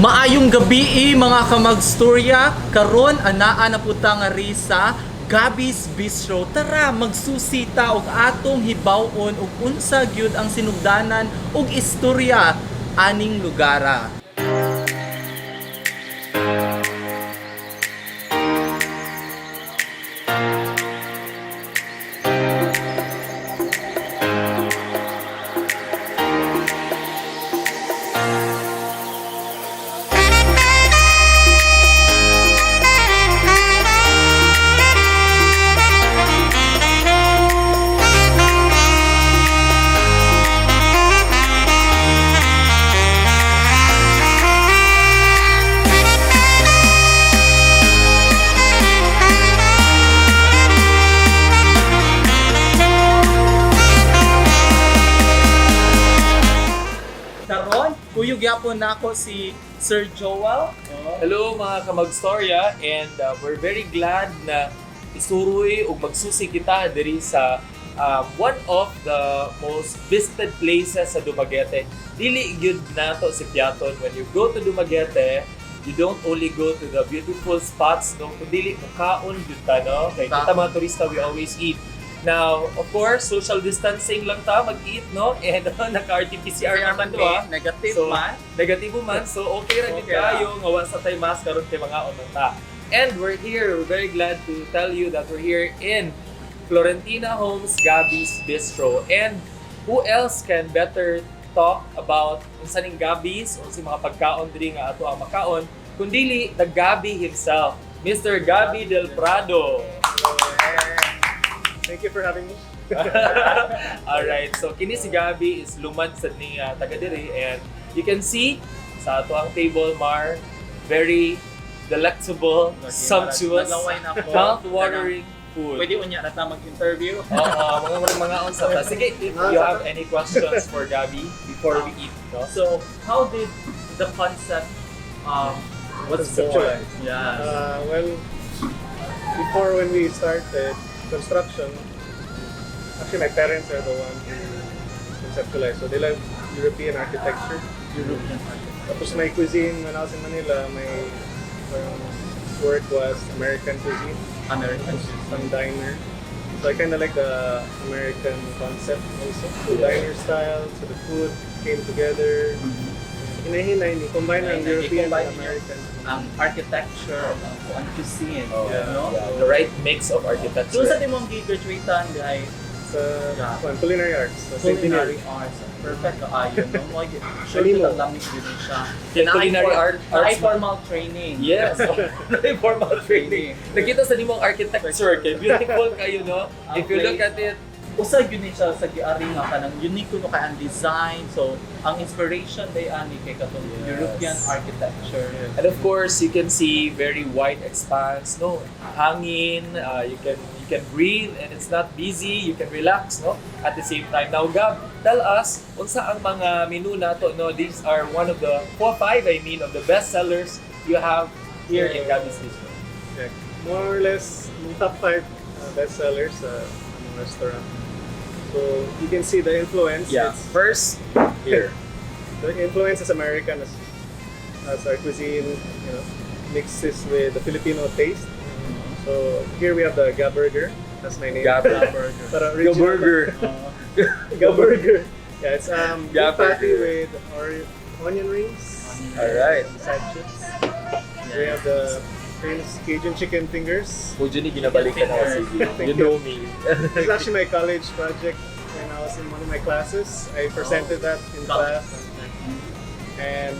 Maayong gabi, mga kamagstorya, karon anaa na pud ta ngari sa Gabby's Bistro. Tara, magsusita og atong hibaw-on og unsa gyud ang sinugdanan og istorya aning lugara. Karon, kuyog gyapon nako si Sir Joel. Hello, mga kamagstorya, and we're very glad na isuroy ug magsusi kita diri sa one of the most visited places sa Dumaguete. Dili gyud nato si Piaton. When you go to Dumaguete, you don't only go to the beautiful spots, no, kundi mukaon gyud ta, no? Kay kita mga turista, we always eat. Now, of course, social distancing lang ta mag-eat, no? And naka-RT-PCR naman to, ah. Negative So, man. negatibo man, so okay ra gyud Okay ra. Kayo nga wa sa tay mask karon kay mga man ta. And we're here, we're very glad to tell you that we're here in Florentina Homes Gabby's Bistro. And who else can better talk about unsa ning Gabby's, unsa mga pagkaon diri nga ato ang makaon, kundili the Gabby himself, Mr. Gabby Del Prado. Thank you for having me. Alright, so kini si Gabby is lumad sa ni taga diri, and you can see sa ato ang table, Mar, very delectable, sumptuous, Naglaway na ko. mouth-watering food. Pwede unya na ta mag-interview. Oo, mga unsa ta. Sige, if you have any questions for Gabby before we eat, no? So, how did the concept was born? Conceptualize. Yes. Well, before, when we started construction, actually my parents are the one who conceptualized. So they love European architecture. European architecture. Tapos my cuisine when I was in Manila, my work was American cuisine, American cuisine. some diner. So I kind of like the American concept also. So diner style, so the food came together. Hinahinay ni combine ang Hinahinay, European i-combine and American. Ang architecture, ang cuisine, Oh, no? yeah, the right mix of architecture. So, sa imong gi-graduatean ay Sa kuwan, culinary arts, sa St. culinary Mary. arts. Perfect kaayo, no? Mo sure Kalimo. kita lamig yun siya. Culinary Naay arts. formal training. Yes, formal training. Nakita sa nimong architecture kay beautiful kayo, no? If you look at it, Usa gyud ni siya sa giari nga kanang unique kuno kay ang design. So, ang inspiration day ani kay katong European architecture. And of course, you can see very wide expanse, no? Hangin, you can breathe and it's not busy, you can relax, no? At the same time. Now, Gab, tell us unsa ang mga menu nato, no? These are one of the four, five, I mean, of the best sellers you have here in Gabby's Bistro. Yeah, more or less, yung top five best sellers sa among restaurant. So you can see the influence. First, here. The influence is American as our cuisine mixes with the Filipino taste. So here we have the Gab Burger. That's my name. Gab Burger. Pero Gab original Burger. Gab Burger. Yeah, it's Gab beef patty Burger. with onion rings. All right. And side chips. We have the famous Cajun chicken fingers. Medyo ni ginabalikan ako, sige. Thank You know me. This is actually my college project when I was in one of my classes. I presented that in class. And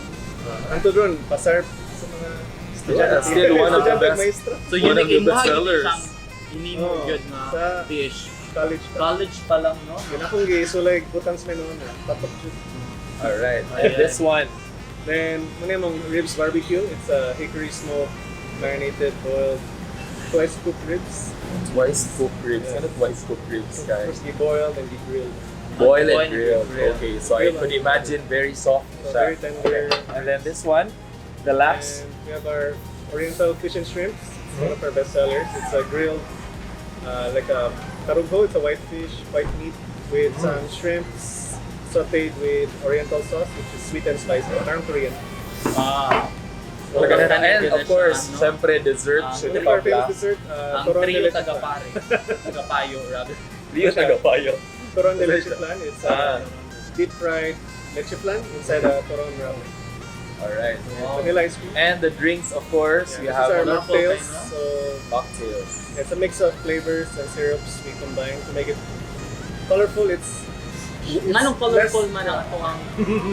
hantod ron, pasar sa mga estudyante. Yeah, still one of the Estudyante best. maestro. So One yun of ang the imuha best gyud sellers. Siyang inimo Oo, gyud nga dish. College pa. College pa lang, no? Yun akong gisulay butang sa menu na. Tatok jud. All right. And this one. Then, mao among ribs barbecue. It's a hickory smoke marinated boiled twice cooked ribs. Twice cooked ribs. Yeah. Ano twice cooked ribs, guys? First boiled and grilled. Boil Boil and and grilled. grill. Okay, so I Grill could and- imagine very soft So siya. very tender. And then this one, the last. And we have our Oriental fish and shrimps. It's one of our best sellers. It's a grilled, like a tarugho. It's a white fish, white meat with some shrimps sauteed with Oriental sauce, which is sweet and spicy. Parang Korean. Ah, And of Siya, course, no? syempre, dessert Ah, should One of our famous dessert, Ang Turon de trio leche flan. tagapare. Tagapayo, rather. Trio tagapayo. Turon de leche flan. It's deep fried leche flan inside a turon wrapper. Alright. Wow. Vanilla ice cream. And the drinks, of course, Yeah, we this have is our colorful mocktails. kayo, no? So mocktails. it's a mix of flavors and syrups we combine to make it colorful. It's Nganong colorful less- man ang ato ang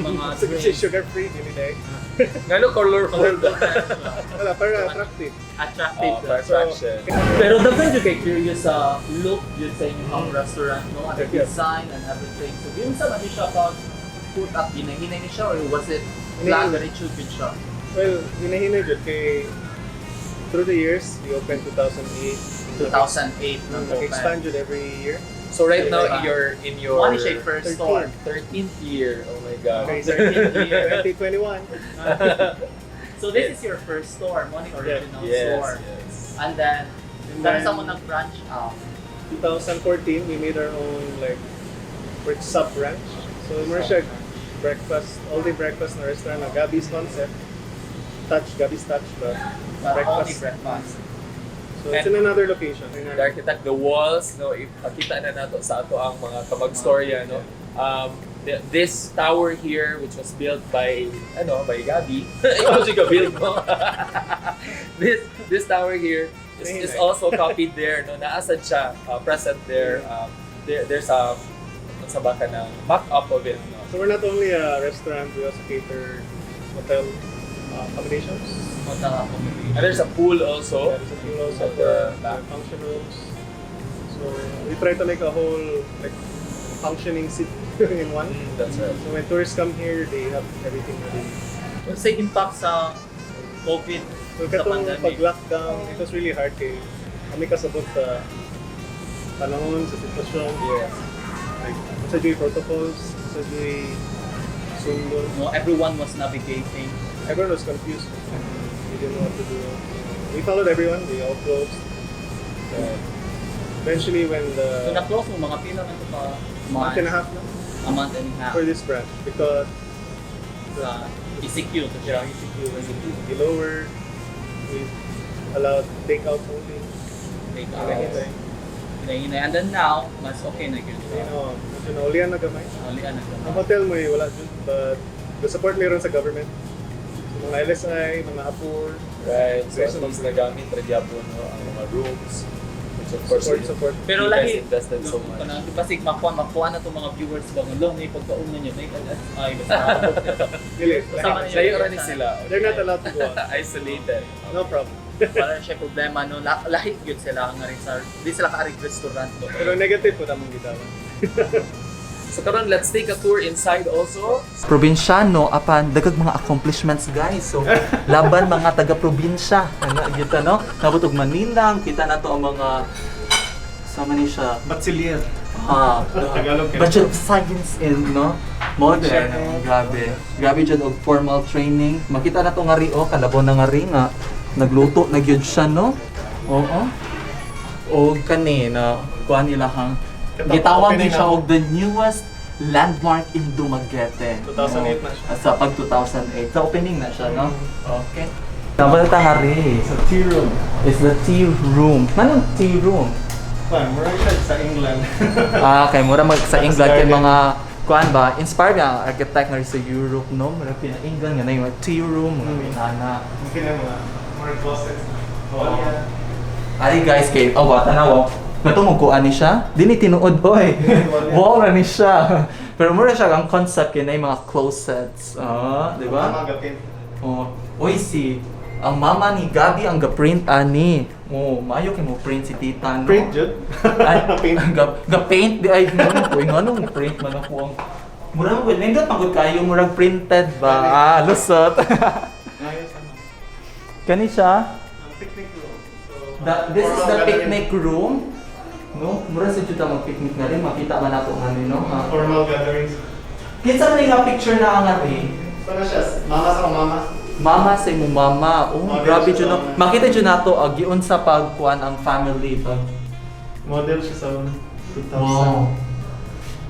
mga It's drinks? sugar free, dili day. Ngano colorful? Colorful na siya. Wala, para attractive. Attractive. Oh, for attraction. Pero daghan jud kay curious sa look jud sa inyong restaurant, no? Ang design and everything. So giunsa man ni siya pag put up, ginahinay ni siya or was it plan Hinay. diretso jud siya? Well, hinahinay jud kay through the years, we opened 2008. 2008 nang open. Nag-expand jud every year. So right now, Diba? you're in your One is siya first store. 13th year. Oh my God. Okay, 13th year. 2021. So this is your first store, mo ni original store. Yes. And then, And kano then, sa mo nag-branch out? 2014, we made our own like work sub branch. So we're siya breakfast, all day breakfast na restaurant na Gabby's concept. Touch, Gabby's Touch, but But only breakfast. breakfast. So it's in another location. The architect, the walls, no, ipakita na nato sa ato ang mga kamagstorya, no. This tower here, which was built by, ano, by Gabby. Ikaw siya build mo. This tower here is also copied there, no. Naasad siya, present there. There's a sa baka ng mock-up of it, no. So we're not only a restaurant, we also cater hotel accommodations. Hotel accommodation. And there's a pool also. Yeah, there's a pool also At for the back. function rooms. So we try to make a whole like functioning city in one. That's right. So when tourists come here, they have everything ready. Unsay impact sa COVID So sa katong pandemic? pag-lockdown, it was really hard kay kami kasabot sa panahon, sa sitwasyon. Like, sa juy protocols, sa juy sundon. No, everyone was navigating. Everyone was confused. We didn't know what to do. We followed everyone. We all closed. Eventually, when So the na-close mo mga pila man to ka month and a half na A month and a half. for this branch because Sa ECQ to siya. Yeah, ECQ was we lowered. We allowed takeout only. Take out. Hinay-hinay. Hinay-hinay. And then now, mas okay na gyud siya. Medyo naulian na gamay. Naulian na gamay. Ang hotel mo eh, wala dyan, but the support meron sa government. So, mga LSI, mga APUR, Right. So There's at least nagamit ra gyapon, no, ang mga rooms. Which of course, support, support. Pero you guys lahi, invested so much. Kanang, basig makuha na itong mga viewers ba nga lo may pagkaon na niyo, may LSI basta. Dili, Kasama niyo. Layo ra ni sila. They're not allowed to go out. Isolated. No problem. Wala na siya problema no. Lahi gyud sila nga rin sa di sila kaarig restaurant to. Pero negative po tamang gitawan. So karon, let's take a tour inside also. Probinsyano apan dagag mga accomplishments, guys. So laban mga taga-probinsya. Ano kita no? Nabot og Manila, kita na to ang mga sa man ni siya. Batsilyer. Ah, Tagalog kayo. Bachelor of Science in no? Modern. Sure. Grabe. Grabe jud og formal training. Makita na to nga ri oh, kalabaw na nga ri nga nagluto na gyud siya no. Oo. Og kani na kuan ilahang gitawag ni Opening siya na. og the newest landmark in Dumaguete. 2008 na siya. Sa pag 2008. Sa opening na siya, no? Okay. Dapat ta nga ri. Sa tea room. It's the tea room. Anong tea room? Man, mura siya sa England. Ah, kay mura mag sa Tapos England kay garden. mga kuan ba, inspired nga ang architect nga rin sa Europe no, mura pina England nga na yung mga tea room, mga pinana. Mungkin na mga more closets. Oo. Ari guys kay oh wa tanaw. Nato mo kuan ni siya? Dili tinuod oy. Wall ra ni siya. Pero mura siya ang concept kay na yung mga closets. Ah, di ba? Mga gapin. Oh, oy si ang mama ni Gabi ang ga-print ani. Oh, maayo kay mo print si tita no. Print jud. Ay, Paint. ga paint di ay ngano ko ngano print man ako ang murag mo nindot pagod kayo murag printed ba, ah, lusot. Ayos ano. Kani siya. Ang picnic room. So, This is the formal gathering. picnic room no, murag sa jud mag picnic na rin makita man nato ngani no nga. Formal gatherings. Kinsa man nga picture na ang ari? So na siya, mama sa mama. Mama sa imong mama. Oh, Model grabe siya jud no. sa una. Makita jud nato ag giunsa pagkuan ang family pag Model siya sa 2000. Wow.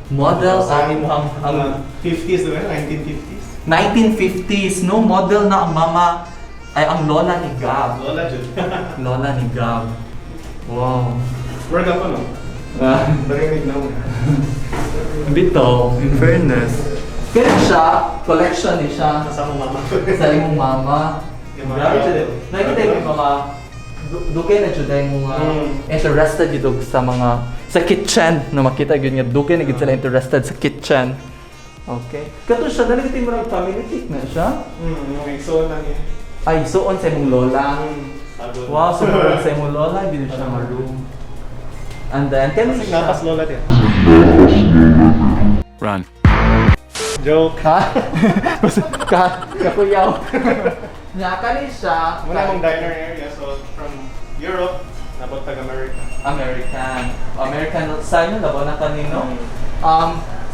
Model ang imong ang 50s, diba? 1950s. 1950s, no? Model na ang mama. Ay, ang lola ni Gab. Lola jud. Lola ni Gab. Wow. Murag ako, no? Narinig na mo. Bitaw, in fairness. Kaya siya, collection ni siya Sa mong mama. Sa imong mama. Yung mga Grabe jud. Nakita yung mga dugay na jud ay mga interested jud og sa mga sa kitchen, no? Makita gyud nga dugay na gyud sila interested sa kitchen. Okay. Kato siya dali gyud murag family cake na siya. Yung igsoon lang niya. Ay, suon sa imong lola. Sagot. Wow, so murag sa imong lola gyud siya nga room. And then kani Kasi siya. napas lola niya. Run. Joke. Ha? Kakuyaw. Nya kani siya. Muna mong diner area. So, from Europe, nabot tag America. American. American sa inyo labaw na kanino.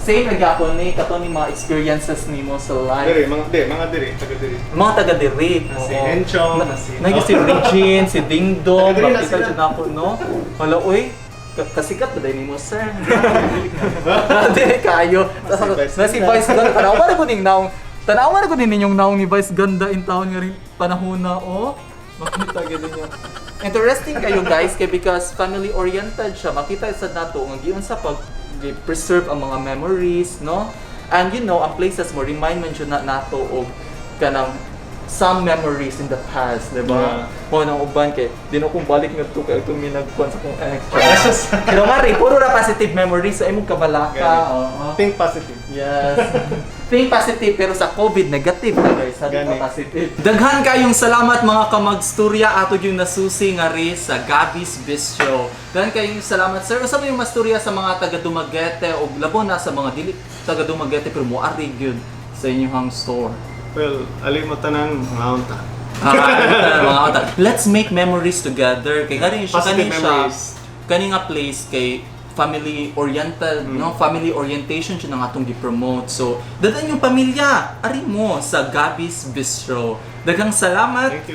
Same lagi ako ni kato ni mga experiences nimo sa life. Diri, mga di, mga diri, taga diri. Mga taga diri. Na si Enchong, na si- Na si Regine, si Ding Dong, Taga diri na makita sila. jud nako, no. Hala uy, kasikat ba dai nimo, sir? Dili kayo. Na si Vice Na si Ganda. Vice Ganda. Tanawa na ko ning naong. Tanawa na ko din ninyong naong ni Vice Ganda in town nga rin panahon na, oh. Makita gyud ninyo. Interesting kayo guys kay because family oriented siya. Makita sa nato nga giunsa pag preserve ang mga memories, no? And ang places mo remind man jud na nato og kanang some memories in the past, di ba? Yeah. Mo nang uban kay di na kong balik ngadto kay itong minagkuan sa kong ex. Pero nga rin, puro ra positive memories sa imong kabalaka. Gani. Oo. Think positive. Yes. Think positive pero sa COVID negative na guys, sabi Gani. pa positive. Daghan kayong salamat, mga kamagsturya, ato yung nasusi nga rin sa Gabby's Bistro. Daghan kayong salamat, sir. Usa mo yung masturya sa mga taga Dumaguete o labo na sa mga dili taga Dumaguete pero moari gyud sa inyong store? Well, ali mo tanan, mga unta. Ah, mga ota. Let's make memories together. Kay kani siya, Positive kani siya, memories. Kani nga place kay family oriented, no? Family orientation siya nga atong gi-promote. So, dadan yung pamilya, ari mo sa Gabby's Bistro. Daghang salamat. Thank you.